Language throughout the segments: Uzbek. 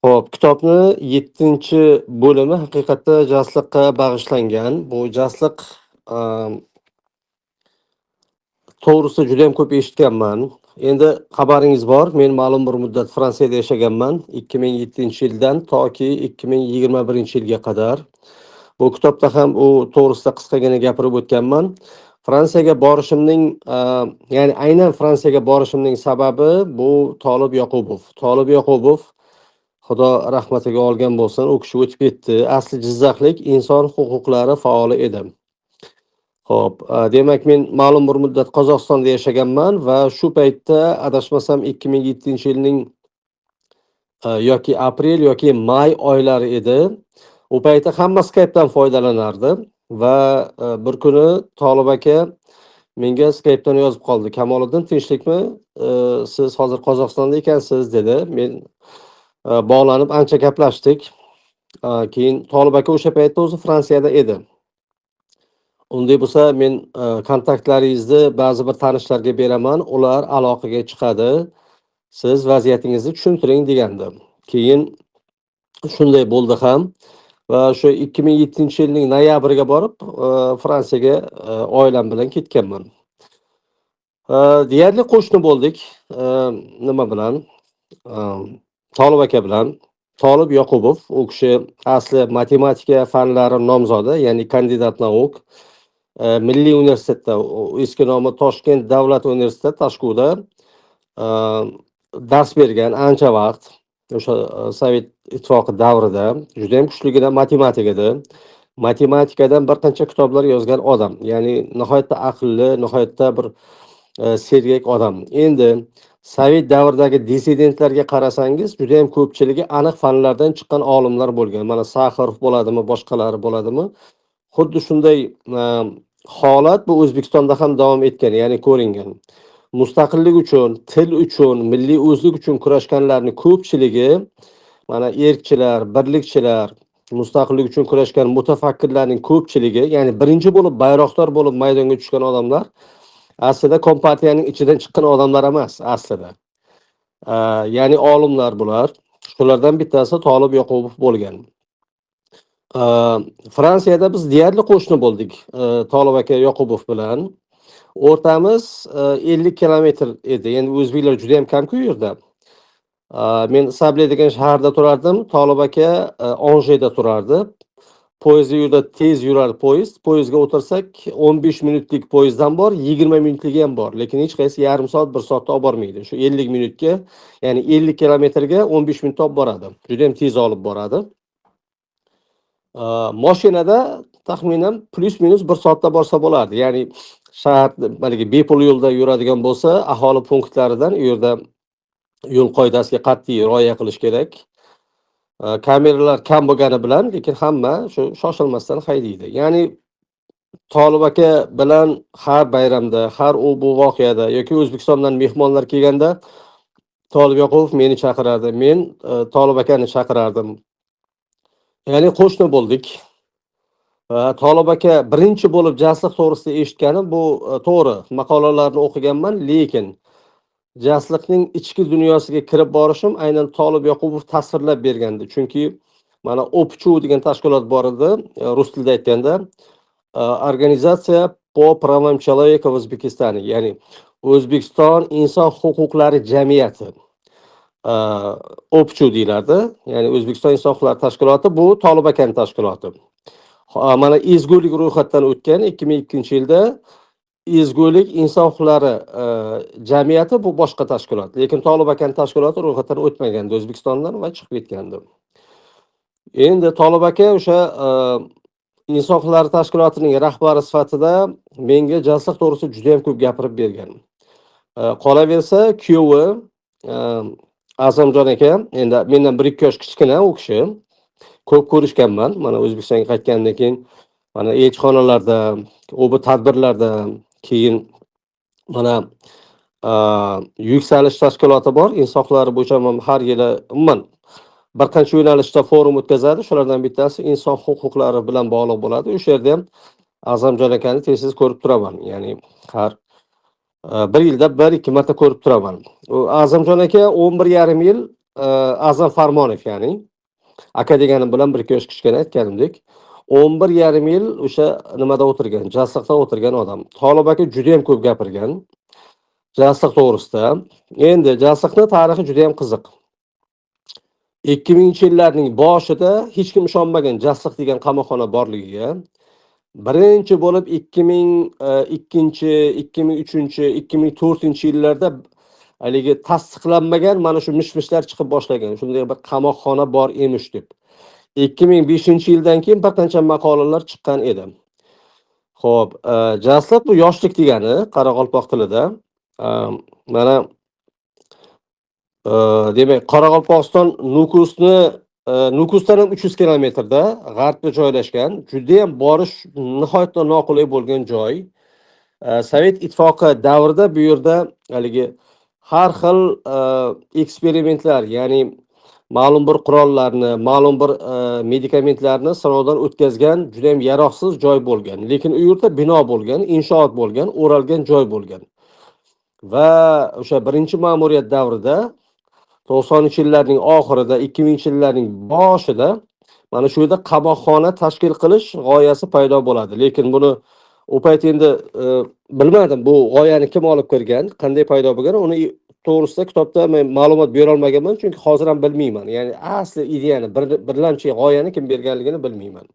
Xo'p, kitobni 7-bo'limi haqiqatda jasliqqa bag'ishlangan. Bu jasliq to'g'risida juda ham ko'p eshitganman. Endi xabaringiz bor, men ma'lum bir muddat Fransiyada yashaganman. 2007-yildan toki 2021-yilga qadar. Bu kitobda ham u to'g'risida qisqagina gapirib o'tganman. Fransiyaga borishimning, ya'ni aynan Fransiyaga borishimning sababi bu Tolib Yoqubov. Tolib Yoqubov, Xudo rahmatiga olgan bo'lsin, u kishi o'tib ketdi. Asli jizzaxlik, inson huquqlari faoli edi. Xo'p, demak, men ma'lum bir muddat Qozog'istonda yashaganman va shu paytda, adashmasam, 2007-yilning yoki aprel yoki may oylari edi. U paytda hamma Skype'dan foydalanardi va bir kuni Tolib aka menga Skype'dan yozib qoldi. "Kamoliddin, tinchlikmi? Siz hozir Qozog'istonda ekansiz", dedi. Men bog'lanib ancha gaplashdik. Keyin Tolib aka o'sha paytda o'zi Fransiyada edi. "Unday bo'lsa, men kontaktlaringizni ba'zi bir tanishlarga beraman, ular aloqaga chiqadi. Siz vaziyatingizni tushuntiring", degandi. Keyin shunday bo'ldi ham va shu 2007-yilning noyabriga borib, Fransiyaga oilam bilan ketganman. Deyarli qo'shni bo'ldik. Nima bilan? Tolib aka bilan. Tolib Yoqubov, u kishi asli matematika fanlari nomzodi, ya'ni кандидат наук. Milliy universitetda, eski nomi Toshkent davlat universiteti, Tashkuda dars bergan ancha vaqt. O'sha Sovet Ittifoqi davrida juda ham kuchligina matematik edi. Matematikadan bir qancha kitoblar yozgan odam. Ya'ni nihoyatda aqlli, nihoyatda bir sergak odam. Endi sovet davridagi dissidentlarga qarasangiz, juda ham ko'pchiligi aniq fanlardan chiqqan olimlar bo'lgan. Mana Saxarov bo'ladimi, boshqalari bo'ladimi? Xuddi shunday holat bu O'zbekistonda ham davom etgan, ya'ni ko'ringan. Mustaqillik uchun, til uchun, milliy o'zlik uchun kurashganlarning ko'pchiligi, mana erkchilar, birlikchilar, mustaqillik uchun kurashgan mutafakkirlarning ko'pchiligi, ya'ni birinchi bo'lib bayroqdor bo'lib maydonga tushgan odamlar aslida kompartiyaning ichidan chiqqan odamlar emas aslida. Ya'ni olimlar bular. Shulardan bittasi Tolib Yoqubov bo'lgan. Fransiyada biz deyarli qo'shni bo'ldik Tolib aka Yoqubov bilan. O'rtamiz 50 kilometr edi. Endi o'zbeklar juda ham kamku u yerda. Men Sable degan shaharda turardim, Tolib aka Anjeda turardi. Poyezd u yerda tez yurar poyezd. Poyezdga o'tirsak, 15 minutlik poyezddan bor, 20 minutligi ham bor. Lekin hech qaysi yarim soat, 1 soatda olib bormaydi. Shu 50 minutga, ya'ni 50 kilometrga 15 minutda olib boradi. Juda ham tez olib boradi. Mashinada taxminan плюс-минус 1 soatda borsa bo'lardi. Ya'ni shahar haligi bepul yo'lda yuradigan bo'lsa, aholi punktlaridan u yerda yo'l qoidasiga qat'iy rioya qilish kerak. Kameralar kam bo'lgani bilan, lekin hamma shu shoshilmasdan haydaydi. Ya'ni Tolib aka bilan har bayramda, har u bu voqeada yoki O'zbekistondan mehmonlar kelganda Tolib Yoqubov meni chaqirardi. Men Tolib akani chaqirardim. Ya'ni qo'shni bo'ldik. Va Tolib aka birinchi bo'lib jasliq to'g'risida eshitganim bu to'g'ri, maqolalarni o'qiganman, lekin jasliqning ichki dunyosiga kirib borishim aynan Tolib Yoqubov tasvirlab bergandi. Chunki mana ОПЧУ degan tashkilot bor edi, rus tilida aytganda, Организация по правам человека в Узбекистане, ya'ni O'zbekiston inson huquqlari jamiyati. ОПЧУ deyiladi. Ya'ni O'zbekiston inson huquqlari tashkiloti, bu Tolib akani tashkiloti. Mana ezgulik ro'yxatdan o'tgan 2002-yilda Ezgulik inson huquqlari jamiyati, bu boshqa tashkilot. Lekin Tolib akani tashkiloti ro'yxatdan o'tmagandi O'zbekistondan va chiqib ketgandi. Endi Tolib aka o'sha inson huquqlari tashkilotining rahbari sifatida menga jasliq to'g'risida juda ham ko'p gapirib bergan. Qolaversa, kuyovi Azamjon aka endi mendan 1-2 yosh kichkina u kishi. Ko'p ko'rishganman. Mana O'zbekistonga qaytgandan keyin mana elchixonalarda, u bu tadbirlarda, keyin mana Yuksalish tashkiloti bor. Inson huquqlari bo'yicha har yili umuman bir qancha yo'nalishda forum o'tkazadi. Shulardan bittasi inson huquqlari bilan bog'liq bo'ladi. O'sha yerda ham Azamjon akani tez-tez ko'rib turaman. Ya'ni har bir yilda 1-2 marta ko'rib turaman. U Azamjon aka 11,5 yil A'zam Farmonov, ya'ni aka deganim bilan 1-2 yosh kichkina, aytganimdek, 11,5 yil o'sha nimada o'tirgan, Jasliqda o'tirgan odam. Tolib aka juda ham ko'p gapirgan Jasliq to'g'risida. Endi Jasliqning tarixi juda ham qiziq. 2000-yillarning boshida hech kim ishonmagan Jasliq degan qamoqxona borligiga. Birinchi bo'lib 2002, 2003, 2004-yillarda haligi tasdiqlanmagan mana shu mish-mishlar chiqib boshlagan. Shunday bir qamoqxona bor emish deb. 2005-yildan keyin bir qancha maqolalar chiqqan edi. Xo'p, Jasliq bu yoshlik degani qoraqalpoq tilida. Mana demak, Qoraqalpog'iston Nukusni, Nukusdan ham 300 kilometrda g'arbda joylashgan, juda ham borish nihoyatda noqulay bo'lgan joy. Sovet Ittifoqi davrida bu yerda haligi har xil eksperimentlar, ya'ni ma'lum bir qurollarni, ma'lum bir medikamentlarni sinovdan o'tkazgan juda ham yaroqsiz joy bo'lgan. Lekin u yerda bino bo'lgan, inshoot bo'lgan, o'ralgan joy bo'lgan. Va o'sha birinchi ma'muriyat davrida 90-yillarning oxirida, 2000-yillarning boshida mana shu yerda qamoqxona tashkil qilish g'oyasi paydo bo'ladi. Lekin buni u payt endi bilmadim, bu g'oyani kim olib kirgan, qanday paydo bo'lgan, uni to'g'risida kitobda men ma'lumot bera olmaganman, chunki hozir ham bilmayman. Ya'ni asli ideyani, birlamchi g'oyani kim berganligini bilmayman.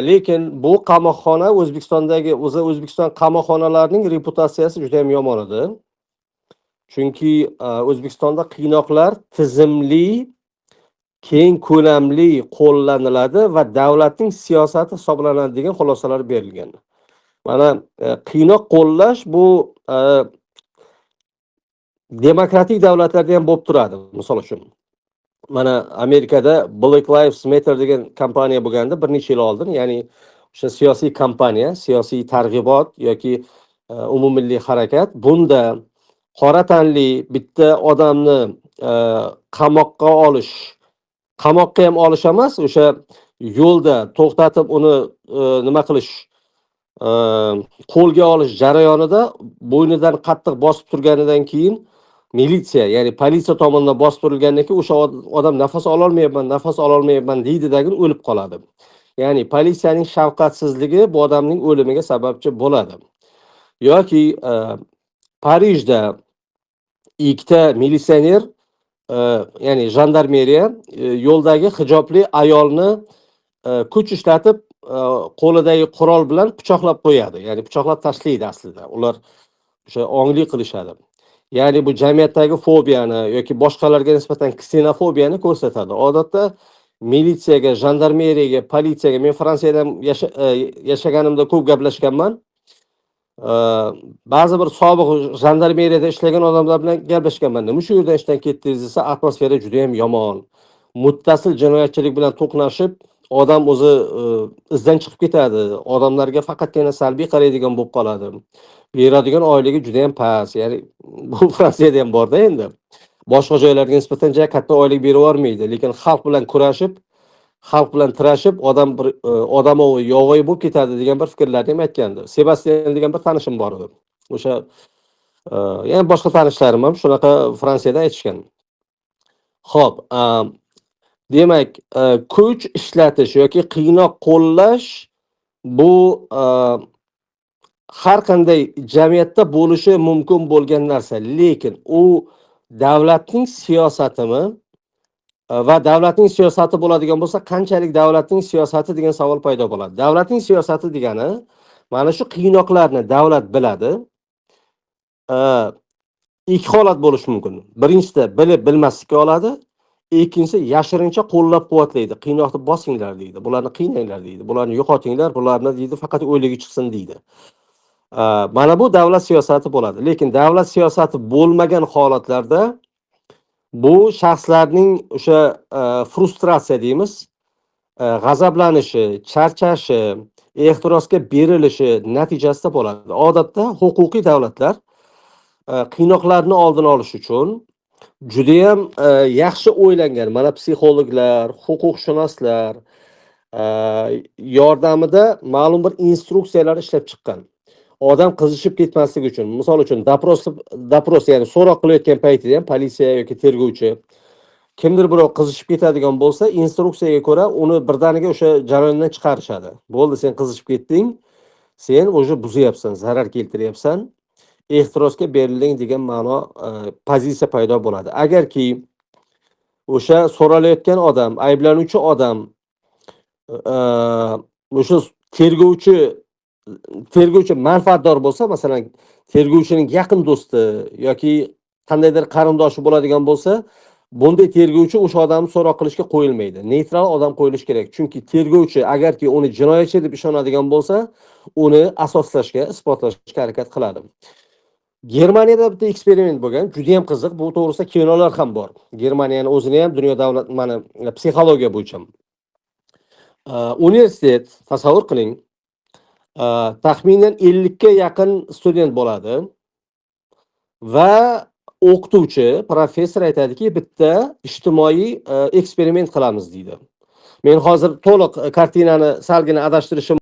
Lekin bu qamoqxona O'zbekistondagi, o'zi O'zbekiston qamoqxonalarining reputatsiyasi juda ham yomon edi. Chunki O'zbekistonda qiynoqlar tizimli, keng ko'lamli qo'llaniladi va davlatning siyosati hisoblanadi degan xulosalar berilgan. Mana qiynoq qo'llash bu demokratik davlatlarda ham bo'lib turadi. Misol uchun, mana Amerikada Black Lives Matter degan kampaniya bo'lganda bir necha yil oldin, ya'ni o'sha siyosiy kampaniya, siyosiy targ'ibot yoki umummilliy harakat, bunda qora tanli bitta odamni qamoqqa olish, qamoqqa ham olish emas, o'sha yo'lda to'xtatib uni nima qilish, qo'lga olish jarayonida bo'ynidan qattiq bosib turganidan keyin militsiya, ya'ni politsiya tomonidan bosib turilgandan keyin o'sha odam nafas ololmayapman, nafas ololmayapman deydidagin o'lib qoladi. Ya'ni politsiyaning shafqatsizligi bu odamning o'limiga sababchi bo'ladi. Yoki Parijda ikkita militsioner, ya'ni jandarmeriya yo'ldagi hijobli ayolni kuch ishlatib qo'lidagi qurol bilan pichoqlab qo'yadi, ya'ni pichoqlab tashlaydi aslida. Ular o'sha ongli qilishadi. Ya'ni bu jamiyatdagi fobiyani yoki boshqalarga nisbatan ksenofobiyani ko'rsatadi. Odatda militsiyaga, jandarmeriyaga, politsiyaga men Fransiyada yashaganimda ko'p gaplashganman. Ba'zi bir sobiq jandarmeriyada ishlagan odamlar bilan gaplashganman. Nima shu yerdan ishdan ketdingiz desa, atmosfera juda ham yomon. Muttasil jinoyatchilik bilan to'qnashib, odam o'zi izdan chiqib ketadi. Odamlarga faqatgina salbiy qaraydigan bo'lib qoladi. Beradigan oyligi juda ham past. Ya'ni bu Fransiyada ham borda endi. Boshqa joylarga nisbatan juda katta oylik berib yubormaydi, lekin xalq bilan kurashib, xalq bilan tirashib, odam bir odamovi, yovvoyi bo'lib ketadi degan bir fikrlarni ham aytgandi. Sebastian degan bir tanishim bor edi. O'sha yana boshqa tanishlarim ham shunaqa Fransiyada aytishgan. Xo'p, demak, kuch ishlatish yoki qiynoq qo'llash bu har qanday jamiyatda bo'lishi mumkin bo'lgan narsa, lekin u davlatning siyosatimi va davlatning siyosati bo'ladigan bo'lsa, qanchalik davlatning siyosati degan savol paydo bo'ladi. Davlatning siyosati degani mana shu qiynoqlarni davlat biladi. Ikki holat bo'lishi mumkin. Birinchisida bilib bilmaslikka oladi, ikkinchisi yashirincha qo'llab-quvvatlaydi. Qiynoqni bosinglar deydi, bularni qiynanglar deydi, bularni yo'qotinglar, bularni deydi faqat o'ligi chiqsin deydi. Mana bu davlat siyosati bo'ladi. Lekin davlat siyosati bo'lmagan holatlarda bu shaxslarning o'sha frustratsiya deymiz, g'azablanishi, charchashi, ehtirosga berilishi natijasida bo'ladi. Odatda huquqiy davlatlar qiynoqlarni oldini olish uchun judayam yaxshi o'ylangan mana psixologlar, huquqshunoslar yordamida ma'lum bir instruksiyalar ishlab chiqqan. Odam qizishib ketmasligi uchun, misol uchun, допрос, ya'ni so'roq qilayotgan paytida ham politsiya yoki tergovchi, kimdir birov qizishib ketadigan bo'lsa, instruksiyaga ko'ra uni birdaniga o'sha jarayondan chiqarishadi. Bo'ldi, sen qizishib ketding, sen уже buzyapsan, zarar keltiryapsan, ehtirosga berilding degan ma'no, pozitsiya paydo bo'ladi. Agarki o'sha so'ralayotgan odam, ayblanuvchi odam o'sha tergovchi manfaatdor bo'lsa, masalan, tergovchining yaqin do'sti yoki qandaydir qarindoshi bo'ladigan bo'lsa, bunday tergovchi o'sha odamni so'roq qilishga qo'yilmaydi. Neytral odam qo'yilishi kerak. Chunki tergovchi agarki uni jinoyatchi deb ishonadigan bo'lsa, uni asoslashga, isbotlashga harakat qiladi. Germaniyada bitta eksperiment bo'lgan, juda ham qiziq. Bu to'g'risida kinolar ham bor. Germaniyani o'zini ham dunyo davlat mana psixologiya bo'yicha. Universitet, tasavvur qiling, taxminan 50 ga yaqin student bo'ladi va o'qituvchi, professor aytadiki, bitta ijtimoiy eksperiment qilamiz deydi. Men hozir to'liq kartinani salgina adashtirishim